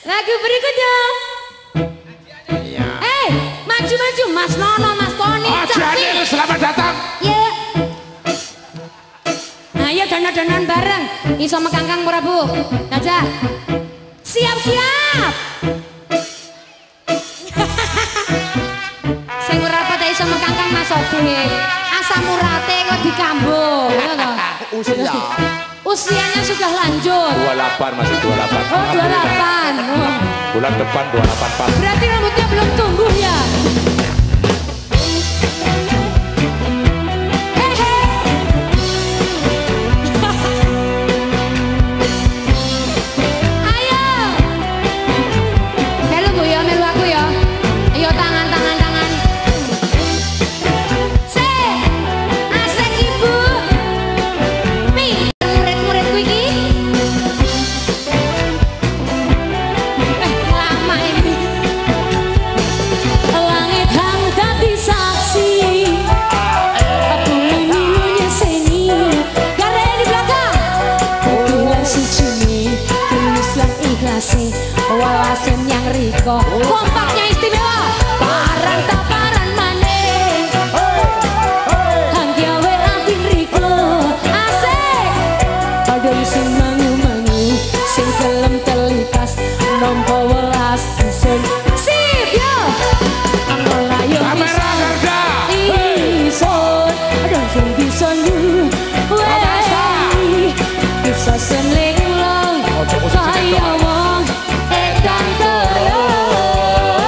Lagu berikutnya. Iya. Maju-maju Mas Nono, Mas Tony. Oh, selamat datang. Iya. Ayo dana-danan bareng. Iso mekangkang ora, Bu? Aja. Siap-siap. Sing ora pate iso mekangkang Mas Odik. Asam urate kok dikambuh, ngono to. Usia. Usianya sudah lanjut. 28 masih 28. Oh, 28. Oh. Bulan depan 28 pas. Berarti rambutnya belum tumbuh ya? Hehe. Ayo. Melu Bu ya, melu aku ya. Ayo tangan, tangan, tangan. Se. Asik Ibu. Pinter murid-muridku iki. Lama ini. Langit hang dadi saksi. Bumi milu nyeseni. Gare di belakang. Putih lan sucine, tulus lan ikhlase, walasen yang riko. Kompaknya istimewa. Paran taparan maneh. Hang gawe ati riko. Asik. Padha sing mangu-mangu, sing gelem telikas, nampa welas ingsun. Sip yo. Ora yo Kamera Garda. Ison, aduh sing bisa nyuweni, bisa senling long, kaya wong edan terus.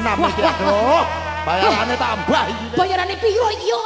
6 iki aduh. Bayarane tambah iki. Bayarane piro iki yo?